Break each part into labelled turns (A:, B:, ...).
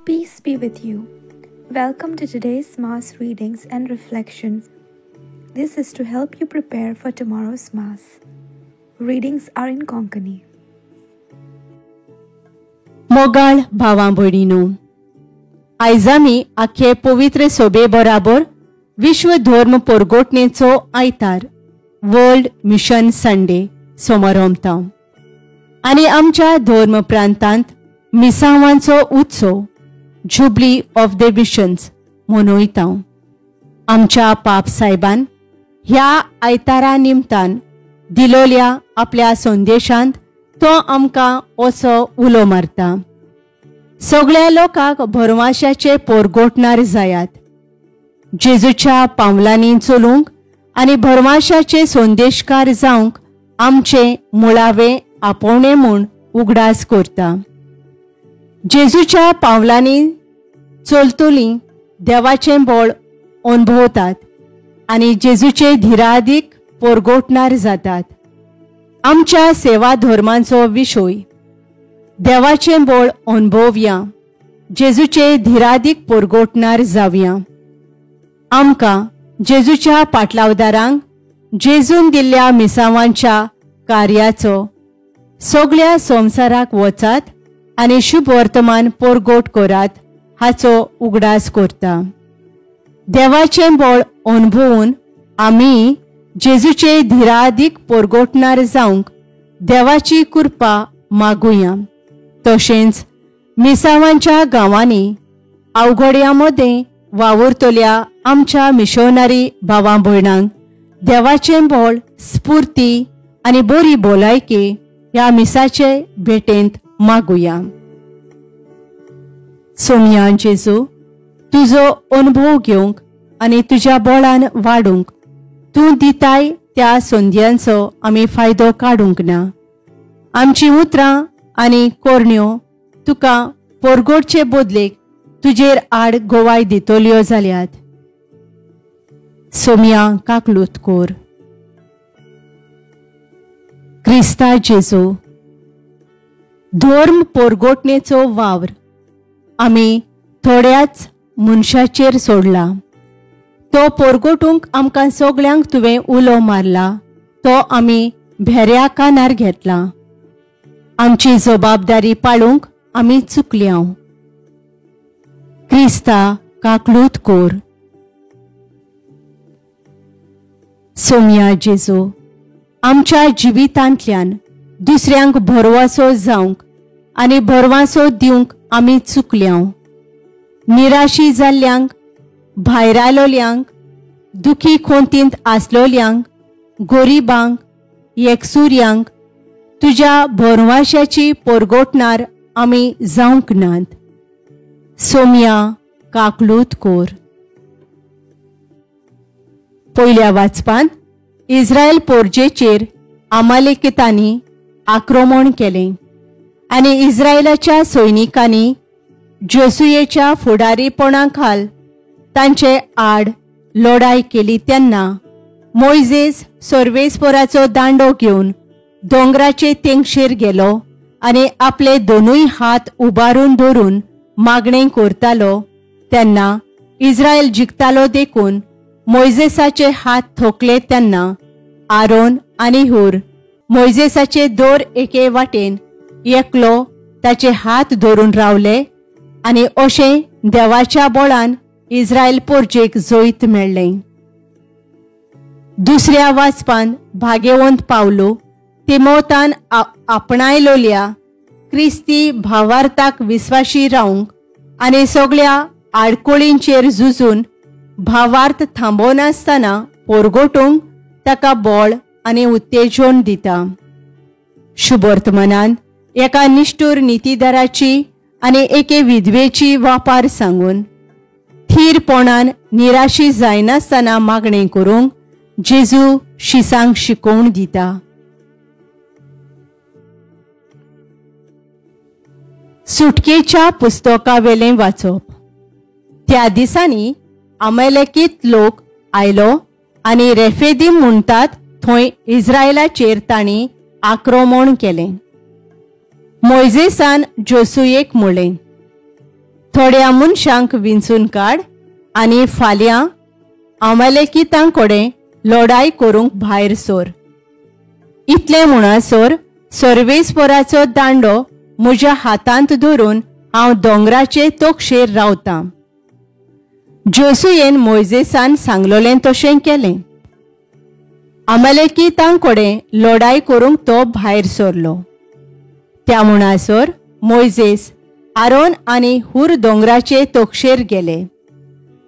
A: Peace be with you. Welcome to today's Mass readings and reflections. This is to help you prepare for tomorrow's Mass. Readings are in Konkani.
B: मोगाळ भावां भयणीनो, आयज आमी आख्खे पवित्र सोबे बराबर विश्व धर्म परगोटणेचो आयतार वर्ल्ड मिशन संडे समारंभता आनी आमच्या धर्म प्रांतांत मिसावांचो उत्सव जुबली ऑफ the missions मनयता. आमच्या पाप सायबान ह्या आयतारा निमतान दिलोल्या आपल्या संदेशांत तो आमकां असो उलो मारता, सगळ्या लोकांक भरवाशाचे पोरगोटणार जायात, जेजूच्या पावलांनी चलूंक आनी भरवाशाचे संदेशकार जावंक आमचे मुळावे आपोवणे म्हूण उगडास करता. जेजूच्या पावलांनी चलतलीं देवाचें बळ अनुभवतात आनी जेजूचे धिरादीक पोरगोटणार जातात. आमच्या सेवा धर्मांचो विशय देवाचें बळ अनुभवया, जेजूचे धिरादीक पोरगोटणार जावया. आमकां जेजूच्या पाटलावदारांक जेजून दिल्ल्या मिसावांच्या कार्याचो सगळ्या संवसाराक वचात आनी शुभ वर्तमान पोरगोट करात हाचो उगडास करता. देवाचें बळ अनुभवून आमी जेजूचे धिरादीक पोरगोटणार जावंक देवाची कृपा मागुया. तशेंच मिसावांच्या गांवांनी अवघड्यां मदें वावुरतल्या आमच्या मिशनरी भावां भयणांक देवाचें बळ, स्फूर्ती आनी बरी भलायकी ह्या मिसाचे भेटेंत मागुया. सोमया जेजू, तुजो अनुभव घेवंक आनी तुज्या बळान वाडूंक तूं दिताय त्या संद्यांचो आमी फायदो काडूंक ना. आमचीं उतरां आनी कोरण्यो तुका पोरगोटचे बदलेक तुजेर आड गोवाय दितल्यो जाल्यात. सोमया काकलूत कोर. क्रिस्ता जेजू, धर्म पोरगोटणेचो वावर आमी थोड्याच मनशाचेर सोडला. तो पोरगोटूंक आमकां सगळ्यांक तुवें उलो मारला, तो आमी भेऱ्या कानार घेतला. आमची जबाबदारी पाळूंक आमी चुकल्या. क्रिस्ता काकलूत कोर. सोमया जेजू, आमच्या जिवितांतल्यान दुसऱ्यांक भरवासो जावंक आनी भरवासो दिवंक आमी चुकल्या. निराशी जाल्ल्यांक, भायरालोल्यांक, दुखी खोंतींत आसलोल्यांक, गोरिबांक, एकसुर्यांक तुज्या भरवाशाची पोरगोटणार आमी जावंक नात. सोमया काकलूत कोर. पयल्या वाचपांत इस्रायल पोरजेचेर आमालेकितांनी आक्रमण केलें आनी इस्रायलाच्या सैनिकांनी जोसुयेच्या फुडारीपणा खाल तांचे आड लढाय केली. तेन्ना मोयजेस सर्वेस्पोराचो दांडो घेवन दोंगराचे तेंगशेर गेलो आनी आपले दोनूय हात उबारून धरून मागणें करतालो. तेन्ना इस्रायल जिखतालो देखून मोयजेसाचे हात थोकले. तेन्ना आरोन आनी हूर मोयजेसाचे दोर एके वाटेन एकलो ताचे हात धरून रावले आनी अशें देवाच्या बळान इस्रायल पोरजेक जैत मेळ्ळें. दुसऱ्या वाचपान भागेवंत पावलो तिमोतान आपणायलोल्या क्रिस्ती भावार्थाक विस्वाशी रावंक आनी सगळ्या आडकोळींचेर झुजून भावार्थ थांबोनासतना पोरगोटूंक ताका बळ आनी उत्तेजन दिता. शुभवर्तमानान एका निश्ठूर नितीदाराची आनी एके विधवेची वापार सांगून थीरपणान निराशी जायनासतना मागणें करूंक जेजू शिसांक शिकोवण दिता. सुटकेच्या पुस्तकावेलें वाचप. त्या दिसांनी अमेलेकीत लोक आयलो आनी रेफेदीम म्हणटात थंय इस्रायलाचेर तांणी आक्रमण केलें. मोयजेसान जोसुयेक म्हणलें, थोड्या मनशांक विंचून काड आनी फाल्यां अमालेकितां कडेन लढाय करूंक भायर सोर. इतलें म्हणसर सर्वेस्पराचो दांडो म्हज्या हातांत धरून हांव दोंगराचे तोक्षेर रावतां. जोसुयेन मोयजेसान सांगलोलें तशें केलें. अमालेकितां कडेन लढाय करूंक तो भायर सरलो. त्या म्हणसर मोयजेस, आरोन आनी हूर दोंगराचे तोक्षेर गेले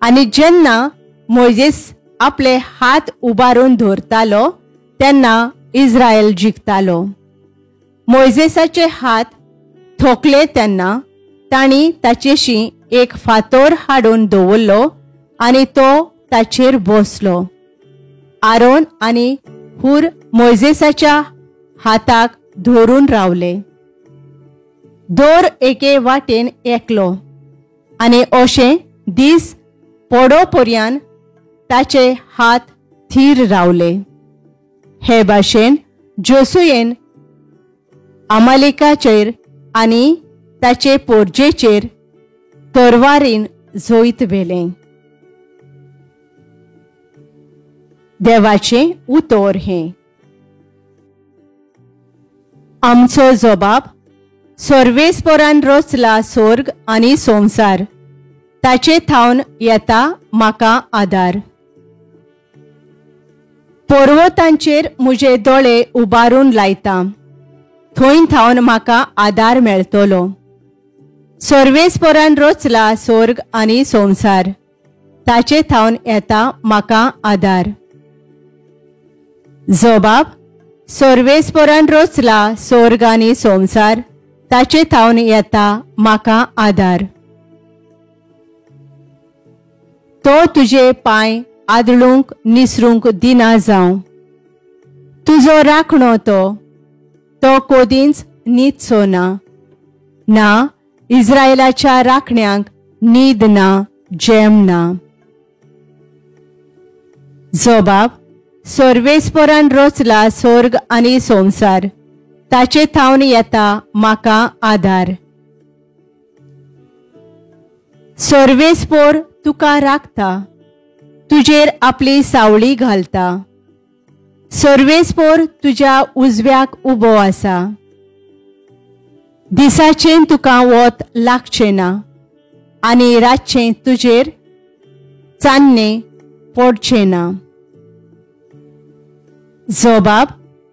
B: आनी जेन्ना मोयजेस आपले हात उबारून धरतालो तेन्ना इस्रायल जिखतालो. मोयजेसाचे हात थोकले तेन्ना तांणी ताचेशी एक फातोर हाडून दवरलो आनी तो ताचेर बसलो. आरोन आनी हूर मोयजेसाच्या हाताक धरून रावले. दर एके वाटेन एकलो आनी अशें दीस पडो पर्यान ताचे हात थीर रावले. हे भाशेन जोसुयेन अमालेकाचेर आनी ताचे पोरजेचेर तरवारीन जैत व्हेलें. देवाचें उतर हें. आमचो जबाब सर्वेस्परान रचला स्वर्ग आनी संवसार, ताचे थावन येता म्हाका आदार. पर्वतांचेर म्हजे दोळे उबारून लायता, थंय थावन म्हाका आदार मेळटलो. सर्वेस्परान रचला स्वर्ग आनी संवसार, ताचे थावन येता म्हाका आदार. जबाब सर्वेस्परान रचला स्वर्ग आनी संवसार, ताचे थावन येता म्हाका आदार. तो तुजे पांय आदळूंक निसरूंक दिना जावं, तुजो राखणो तो, तो कोदींच न्हिदचो ना. ना इस्रायलाच्या राखण्यांक न्हीद ना, जेम ना. जबाब सर्वेस्परान रचला स्वर्ग आनी संवसार, ताचे थावन येता म्हाका आदार. सर्वेस्पोर तुका राखता, तुजेर आपली सावळी घालता. सर्वेस्पोर तुज्या उजव्याक उबो आसा. दिसाचें तुका वत लागचें ना आनी रातचें तुजेर चान्नें पडचें ना. जबाब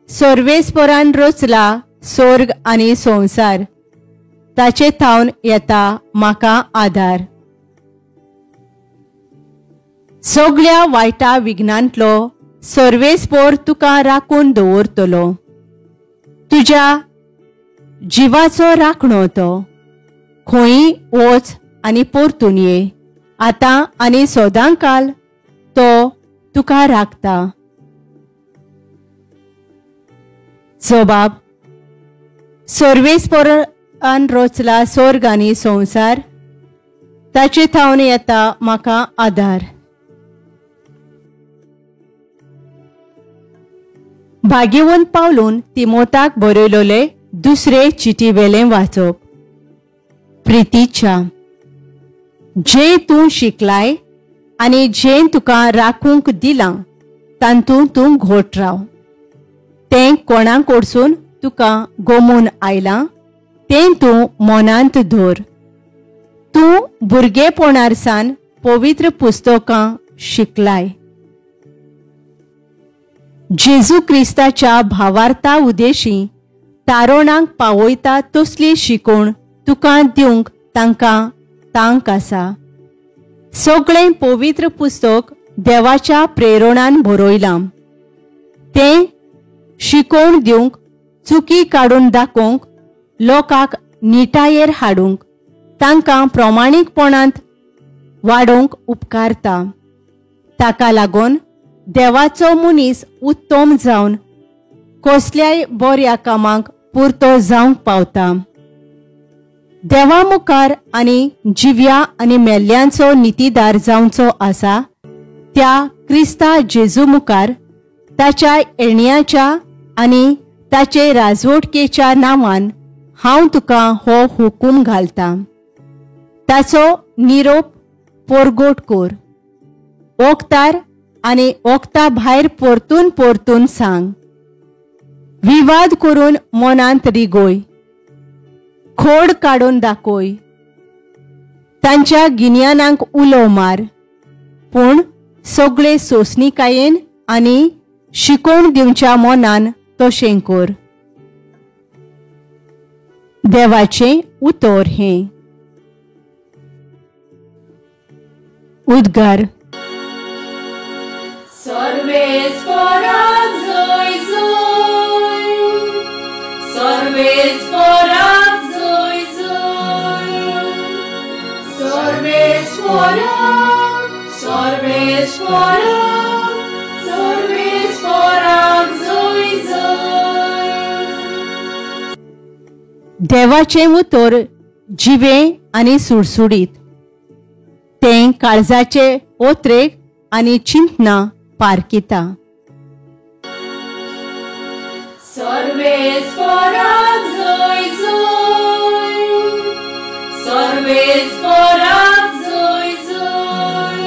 B: सर्वेस्परान रचला स्वर्ग आनी संवसार, ताचे थावन येता म्हाका आदार. सगळ्या वायटा विघ्नांतलो सर्वेस्पोर तुका राखून दवरतलो, तुज्या जिवाचो राखणो तो. खंय वच आनी परतून ये, आतां आनी सदांकाल तो तुका राखता. जबाब सर्वेस्परान रचला स्वर्ग आनी संवसार, ताचे थावन येता म्हाका आदार. भाग्यवंत पावलून तिमोताक बरयलोले दुसरे चिटी वेलें वाचप. प्रितीच्या, जें तूं शिकलाय आनी जें तुका राखूंक दिलां तातूंत तूं घोट राव. तें कोणा कडसून तुका गोमून आयलां तें तूं मनांत धर. तूं भुरगेपणार सान पवित्र पुस्तकां शिकलाय. जेजू क्रिस्ताच्या भावार्था उदेशी तारोणाक पावयता तसली शिकोवण तुका दिवंक तांकां तांक आसा. सगळें पवित्र पुस्तक देवाच्या प्रेरणान बरयलां. तें शिकोवण दिवंक, चुकी काडून दाखोवंक, लोकांक निटायेर हाडूंक, तांकां प्रमाणीकपणांत वाडोवंक उपकारता. ताका लागून देवाचो मनीस उत्तम जावन कसल्याय बऱ्या कामाक पुरतो जावंक पावता. देवा मुखार आनी जिव्या आनी मेल्ल्यांचो नितीदार जावचो आसा त्या क्रिस्ता जेजू मुखार ताच्या येण्याच्या आनी ताचे राजवटकेच्या नांवान हांव तुका हो हुकूम घालतां. ताचो निरोप पोरगोट कोर. ओक्तार आनी ओक्ता भायर परतून परतून सांग. विवाद करून मनांत रिगोय, खोड काडून दाखय, तांच्या गिन्यानाक उलो मार, पूण सगळे सोंसणीकायेन आनी शिकोवन दिवच्या मनान तशें कर. देवाचें उतर हें. उद्गार.
C: सर्वेस्पराक जय जय, सर्वेस्पराक जय जय, सर्वेस्पराक, सर्वेस्पराक, सर्वेस्पराक जय जय.
B: देवाचें उतर जिवें आनी सुडसुडीत, तें काळजाचे ओत्रेक आनी चिंतना पारकिता.
C: सर्वेस्पराक जय जय, सर्वेस्पराक जय जय,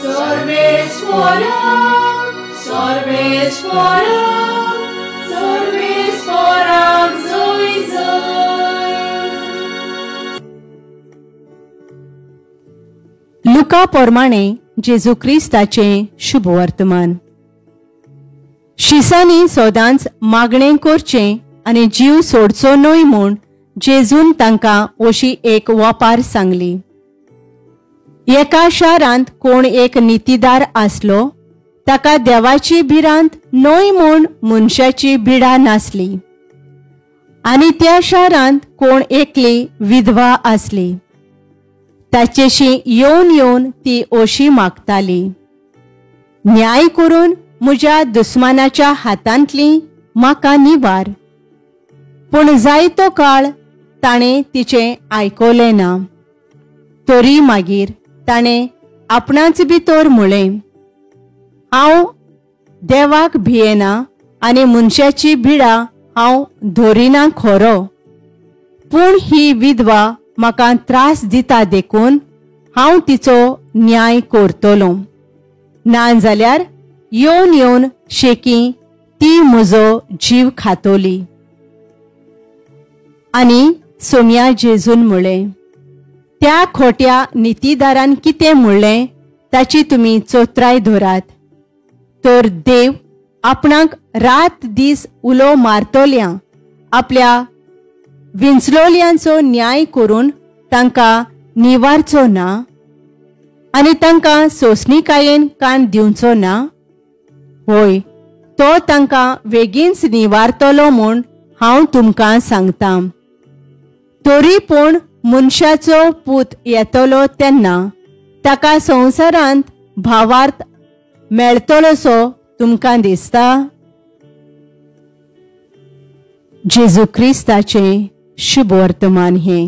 C: सर्वेस्पराक, सर्वेस्पराक, सर्वेस्पराक जय जय.
B: लुका प्रमाणे जेजू क्रिस्ताचें शुभवर्तमान. शिसांनी सदांच मागणें करचें आनी जीव सोडचो न्हय म्हूण जेजून तांकां अशी एक वपार सांगली. एका शारांत कोण एक नितीदार आसलो, ताका देवाची भिरांत न्हय म्हूण मनशाची भिडा नासली. आनी त्या शारांत कोण एकली विधवा आसली, ताचेशी येवन येवन ती अशी मागताली, न्याय करून म्हज्या दुस्मानाच्या हातांतली म्हाका निवार. पूण जायतो काळ ताणें तिचें आयकलें ना. तरी मागीर ताणें आपणाच भितर म्हळें, हांव देवाक भियेना आनी मनशाची भिडा हांव धरिना खरो, पूण ही विधवा म्हाका त्रास दिता देखून हांव तिचो न्याय करतलो, ना जाल्यार येवन येवन शेकी ती म्हजो जीव खातली. आनी सोम्या जेजून म्हळें, त्या खोट्या नितीदारान कितें म्हणलें ताची तुमी चोत्राय धरात. तर देव आपणाक रात दीस उलो मारतल्या आपल्या विंचलोल्यांचो न्याय करून तांकां निवारचो ना आनी तांकां सोंसणीकायेन कान दिवचो ना? होय, तो तांकां वेगींच निवारतलो म्हूण हांव तुमकां सांगतां. तरी पूण मनशाचो पूत येतलो तेन्ना ताका संवसारांत भावार्थ मेळटलोसो तुमकां दिसता? जेजू क्रिस्ताचें शुभवर्तमान हें.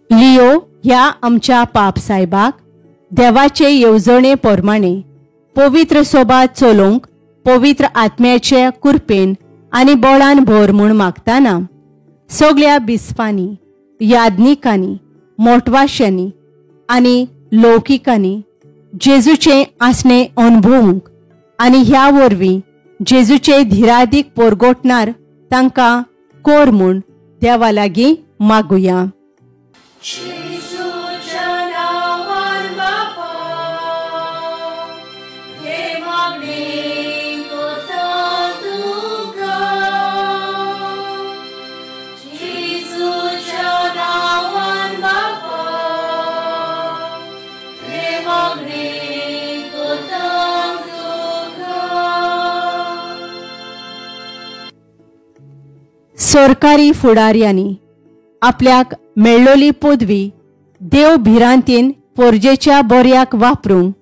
B: लियो ह्या आमच्या पाप सायबाक देवाचे येवजणे प्रमाणे पवित्र सोबा चलोवंक पवित्र आत्म्याचे कृपेन आनी बळान भर म्हूण मागताना सगळ्या बिस्पांनी, याज्ञिकांनी, मोटवाश्यांनी आनी लौकिकांनी जेजूचें आसणें अणभवूंक आनी ह्या वरवीं जेजूचे धिरादीक पोरगोटणार तांकां कोर म्हूण देवा लागीं मागुया. सरकारी फुडाऱ्यांनी आपल्याक मेळ्ळोली पदवी देव भिरांतीन पोरजेच्या बऱ्याक वापरूंक,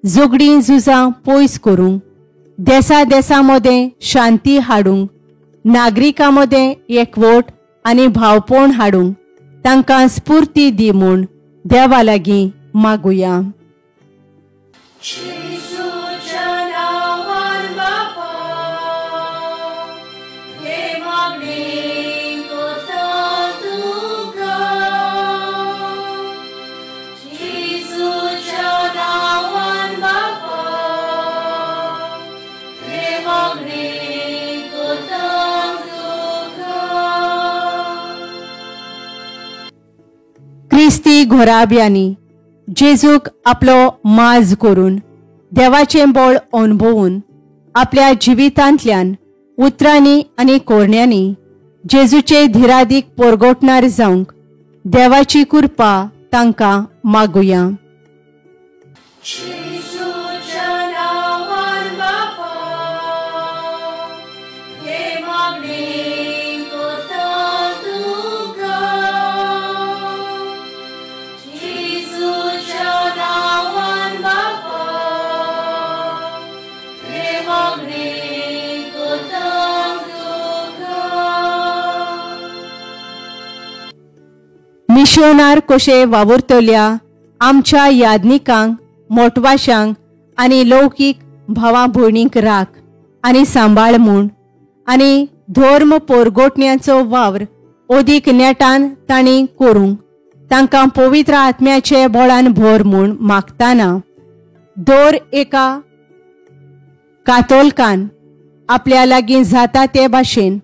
B: झगडीं झुजां पयस करूंक, देसा देसा मदें शांती हाडूंक, नागरिकां मदें एकवट आनी भावपण हाडूंक तांकां स्फूर्ती दी म्हूण देवा लागीं मागुया. क्रिस्ती घोराब्यांनी जेजूक आपलो माज करून देवाचें बळ अणभवून आपल्या जिवितांतल्यान उतरांनी आनी कोरण्यांनी जेजूचे धिरादीक पोरगोटणार जावंक देवाची कृपा तांकां मागुया. मिशोनार कशे वावुरतल्या आमच्या यादनिकांक, मोटवाशांक आनी लौकीक भावा भयणींक राख आनी सांबाळ म्हूण आनी धर्म पोरगोटण्याचो वावर अदीक नेटान तांणी करूंक तांकां पवित्र आत्म्याचे बळान भर म्हूण मागताना दर एका कातोलकान आपल्या लागीं जाता ते भाशेन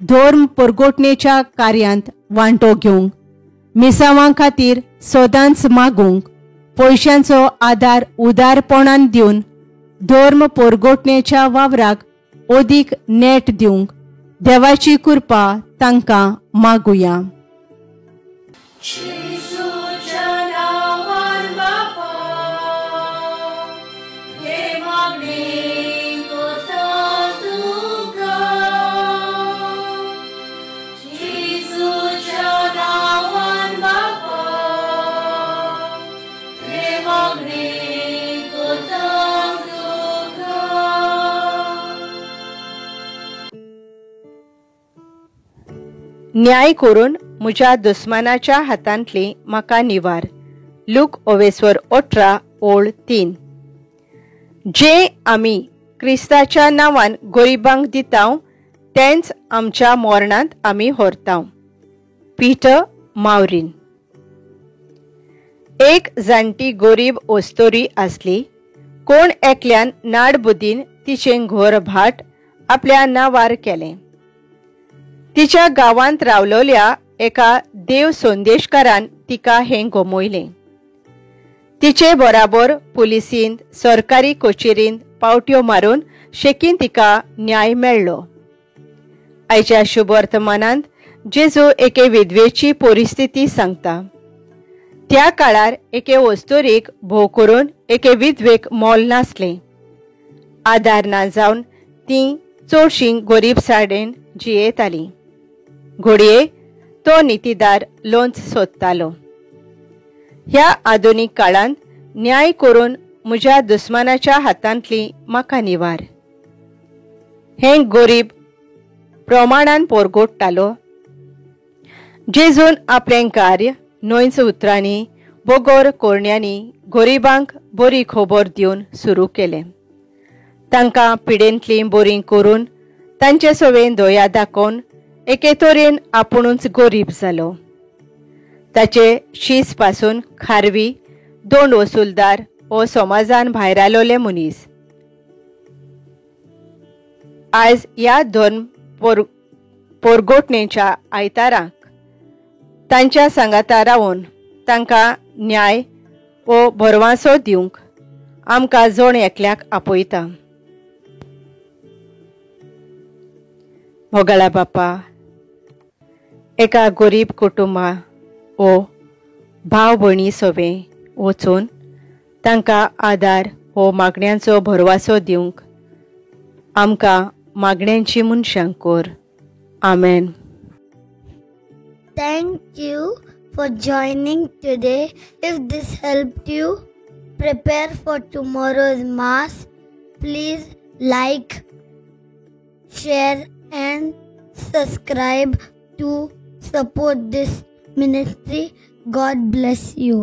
B: धर्म पोरगोटणेच्या कार्यांत वांटो घेवंक, मिसावां खातीर सदांच मागूंक, पयशांचो आदार उदारपणान दिवन धर्म पोरगोटणेच्या वावराक अदीक नेट दिवंक देवाची कृपा तांकां मागुया. न्याय करून म्हज्या दुस्मानाच्या हातांतली म्हाका निवार. लूक ओवेस्वर 18:3. जे आमी क्रिस्ताच्या नांवान गरिबांक दितांव तेंच आमच्या मोरणांत आमी व्हरतांव. पीटर मावरीन. एक जाणटी गरीब ओस्तोरी आसली. कोण एकल्यान नाडबुद्दीन तिचें घोर भाट आपल्या नांवार केलें. तिच्या गांवांत रावलोल्या एका देव संदेशकारान तिका हें गमयलें. तिचे बराबर पुलिसींत, सरकारी कचेरींत पावट्यो मारून शेकीन तिका न्याय मेळ्ळो. आयच्या शुभवर्तमानांत जेजू एके विधवेची परिस्थिती सांगता. त्या काळार एके वस्तुरीक भोव करून एके विधवेक मोल नासलें. आदार ना जावन ती चडशीं गरीब साडेन जियेतालीं. घडये तो नितीदार लोंच सोदतालो. ह्या आधुनीक काळांत न्याय करून म्हज्या दुस्मानाच्या हातांतली म्हाका निवार. हें गरीब प्रमाणान पोरगोडटालो. जेजून आपलें कार्य न्हंयच उतरांनी बोगोर कोरण्यांनी गरिबांक बरी खबर दिवन सुरू केलें. तांकां पिडेंतलीं बरीं करून तांचे सवें दया दाखोवन एके तरेन आपुणूच गरीब जालो. ताचे शीस पासून खारवी, दोन वसुलदार हो समाजान भायर आयलोले मनीस आयज ह्या धर्म पोरगोटणेच्या आयताराक तांच्या सांगाता रावन तांकां न्याय वो भरवासो दिवंक आमकां जण एकल्याक आपयता. मोगाळा बापा, एका गरीब कुटुंबा वो भाव भयणी सोबें वचून तांकां आदार हो मागण्यांचो भरवासो दिवंक आमकां मागण्यांची मनशां कर. आमेन.
D: Thank you for joining today. If this helped you prepare for tomorrow's mass, please like, share and subscribe to support this ministry. God bless you.